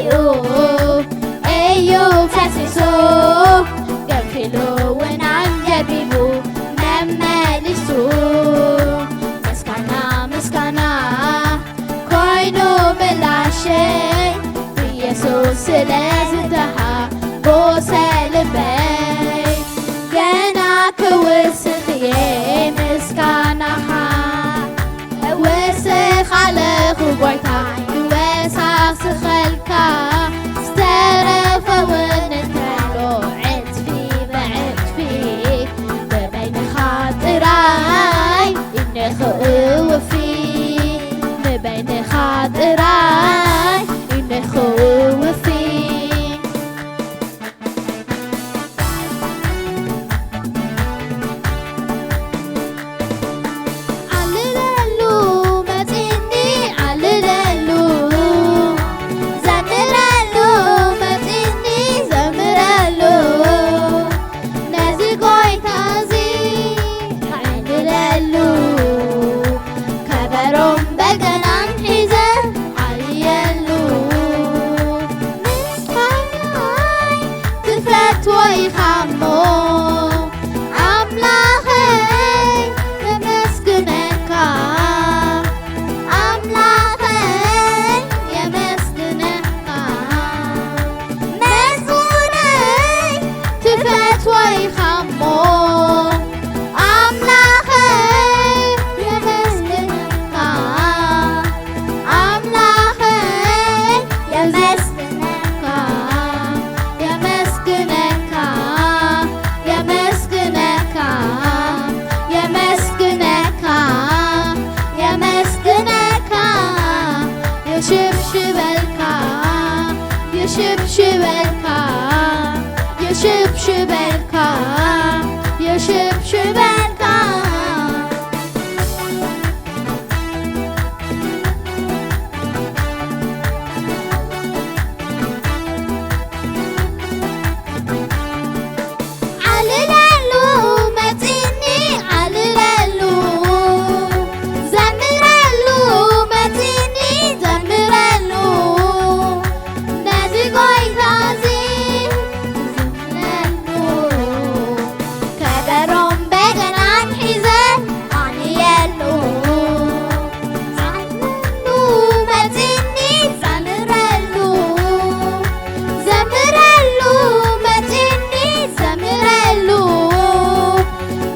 እዩ ፈሲሱ፣ ገንፊሉ እውን ኣንጀቢቡ መመሊሱ። ምስጋና፣ ምስጋና ኮይኑ ምላሸይ፣ ብኢየሱስ ስለ ዝተሃጎሰ ልበይ። ገና ክውስኽ እየ ምስጋናኻ፣ እውስኽ ኣለኹ ጐይታ፣ ይወሳስኸልካ። ዝተረፈ እውን እንተሎ ዕጽፊ ብዕጽፊ፣ ንበይንኻ ጥራይ እነኹ እውፊ፣ ንበይንኻ ጥራይ እነኹ እውፊ። ዓልለሉ መጺኒ፣ ዓልለሉ፣ ዘምረሉ መጺኒ፣ ዘምረሉ፣ ነዚ ጐይታ እዚ ዓልለሉ፣ ከበሮን በገናን ሒዘ ዓልየሉ። ምስጋናይ ትፈትዎ ኢኻ እሞ፣ ኣምላኸይ የመስግነካ፣ ኣምላኸይ የመስግነካ። መዝሙረይ ትፈትዎ ኢኻ እሞ፣ ኣምላኸይ የመስግነካ፣ ኣምላኸይ የመስግነካ፣ የመስግነካ፣ የመስግነካ፣ የመስግነካ፣ የመስግነካ፣ የሽብሽበልካ፣ የሽብሽበልካ፣ የሽብሽበልካ፣ የሽብሽበልካ። ዓልለሉ መጺኒ ዓልለሉ፣ ዘምረሉ መጺኒ ዘምረሉ፣ ነዚ ጐይታ እዚ ዘምረሉ፣ ከበሮን በገናን ሒዘ ዓልየሉ። ዓልለሉ መጺኒ ዘምረሉ፣ ዘምረሉ መጺኒ ዘምረሉ፣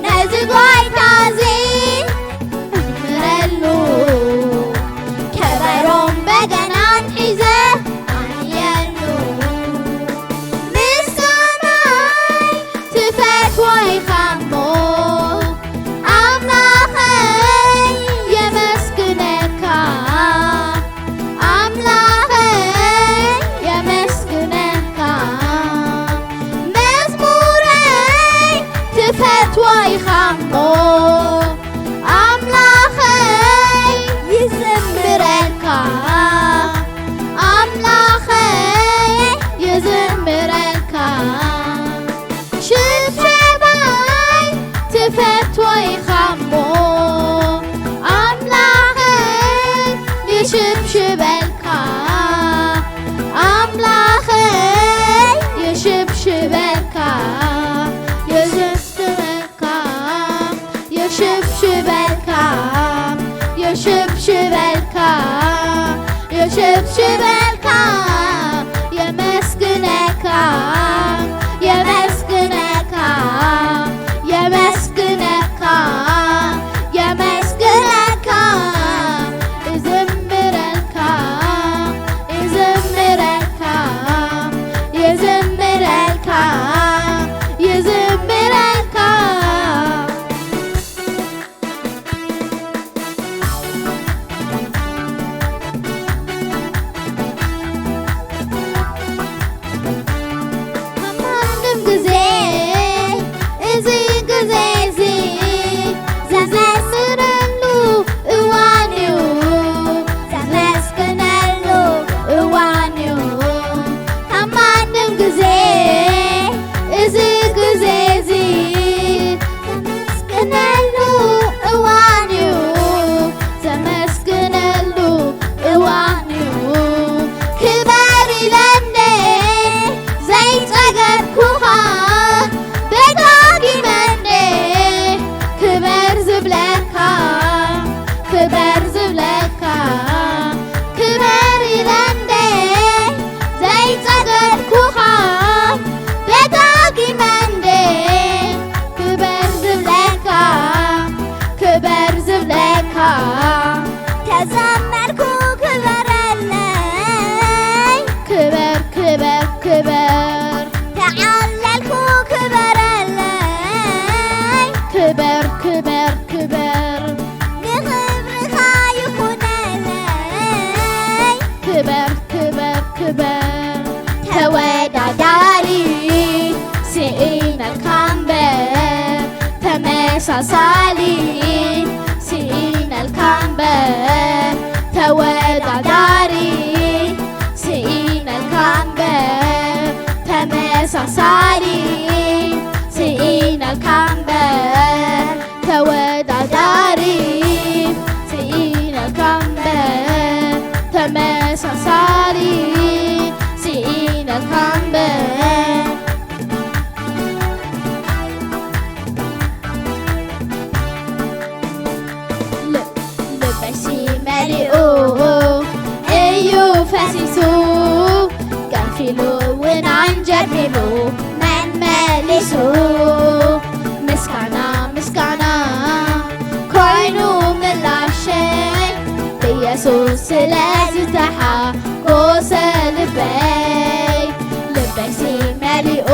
ነዚ ጐይታ እዚ ዘምረሉ፣ ከበሮን በገናን ሒዘ ዓልየሉ። ምስጋናይ ትፈትዎ ኢኻ እሞ፣ ኣምላኸይ የመስግነካ፣ ኣምላኸይ የመስግነካ። መዝሙረይ ትፈትዎ ኢኻ እሞ፣ ኣምላኸይ ይዝምረልካ፣ ኣምላኸይ ይዝምረልካ። ሽብሸባይ ትፈትዎ ኢኻ እሞ፣ ኣምላኸይ ይሽብሽበልካ፣ ኣምላኸይ ይሽብሽበልካ፣ ይሽብሽበልካ፣ ይሽብሽበልካ፣ ይሽብሽበልካ፣ ይሽብሽበልካ፣ የመስግነካ፣ የመስግነካ፣ የመስግነካ፣ የመስግነካ፣ እዝምረልካ፣ እዝምረልካ፣ እዝምረልካ፣ እዝምረልካ። ተመሳሳሊ ስኢነልካ እምበር ተወዳዳሪ ስኢነልካ እምበር ተመሳሳሊ ስኢነልካ እምበር ተወዳዳሪ ስኢነልካ እምበር ተመሳሳሊ ስኢነልካ እምበር ልበይሲ መሊኡ እዩ ፈሲሱ ገንፊሉ እውን ኣንጀርቢቡ መመሊሱ ምስጋና ምስጋና ኮይኑ ምላሸይ ብየሱስ ስለ ዝተሓጎሰ ልበይ ልበይሲ መሊኡ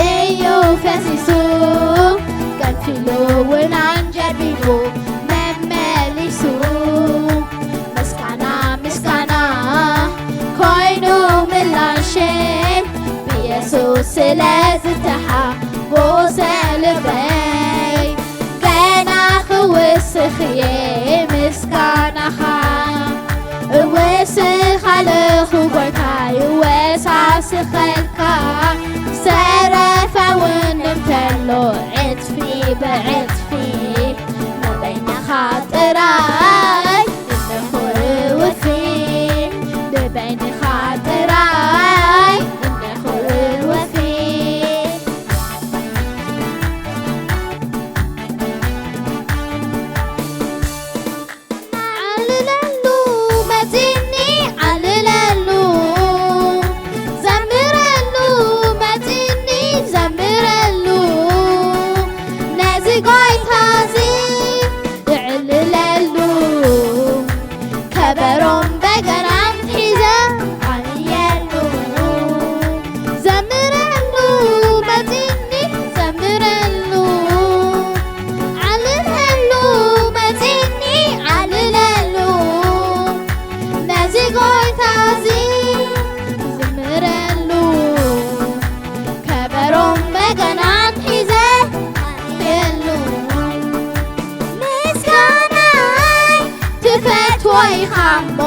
እዩ ፈሲሱ ገንፊሉ እውን ኣንጀርቢቡ መመሊሱ ምስጋና ምስጋና ኮይኑ ምላሸይ ብየሱስ ስለ ዝተሓጎሰ ልበይ ገና ክውስኽ እየ ምስጋናኻ እወስኻለኹ ጎይታይ እወሳስኸልካ ዝተረፈ እውን እንተሎ ዕጥፊ ብዕጥፊ ንበይንኻ ጥራይ እንኹርውፊ ንበይንኻ ጥራይ እንኹርውፊ ዓልለሉ መጺኒ ዓልለሉ ዘምረሉ መጺኒ ዘምረሉ ነዚ ጎይታዚ እዕልለሉ ከበሮን በገናን ሒዘ ዓብየሉ ዘምረሉ መጺኒ ዘምረሉ ዓልለሉ መጺኒ ዓልለሉ ነዚ ጎይታዚ ዝምረሉ ከበሮን በገናን ሒዘ የሉ ምስጋናይ ትፈትዎ ኢኻ እሞ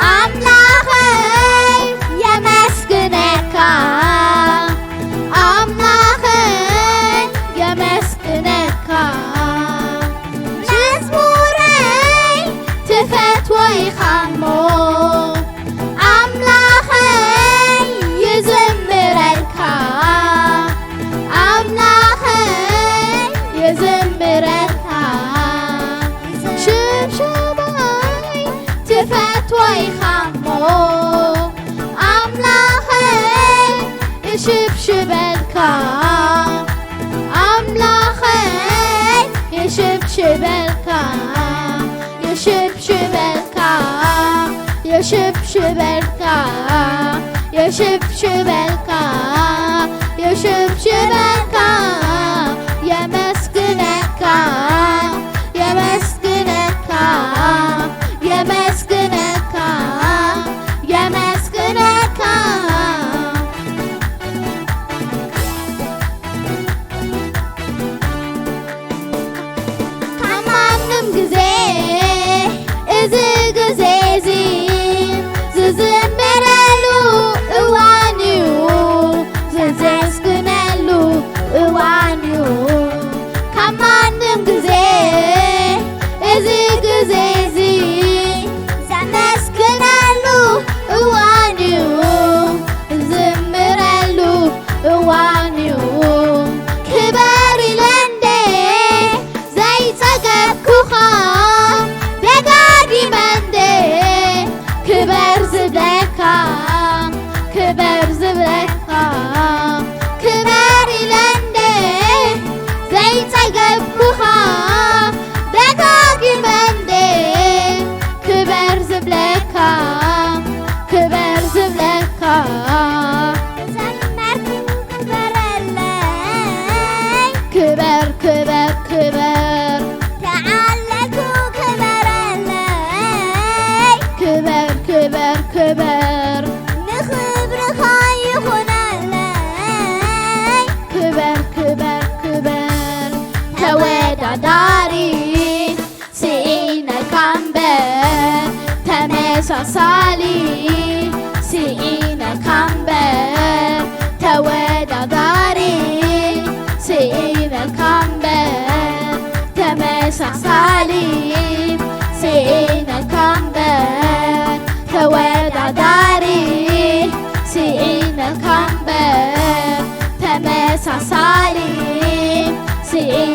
ኣምላኸይ የመስግነካ ኣምላኸይ የመስግነካ መዝሙረይ ትፈትዎ ኢኻ እሞ ኣምላኸይ ይዝምረልካ ኣምላኸይ ይዝምረልካ ሽብሽባይ ትፈትዎ ኢኻ እሞ ኣምላኸይ ይሽብሽበልካ ኣምላኸይ ይሽብሽበልካ ይሽብሽበልካ ይሽብሽበልካ ይሽብሽበልካ ይሽብሽበልካ የመስግነካ የመስግነካ የመስግነካ የመስግነካ ካብ ማንም ግዜ እዚ ግዜ እዚ ዝዝመረሉ እዋን እዩ ዘመስግነሉ እዋን እዩ ተወዳዳሪ ስኢነልካ እምበር ተመሳሳሊ ስኢነልካ እምበር ተወዳዳሪ ስኢነልካ እምበር ተመሳሳሊ ስኢነልካ እምበር ተወዳዳሪ ስኢነልካ እምበር ተመሳሳሊ ስኢ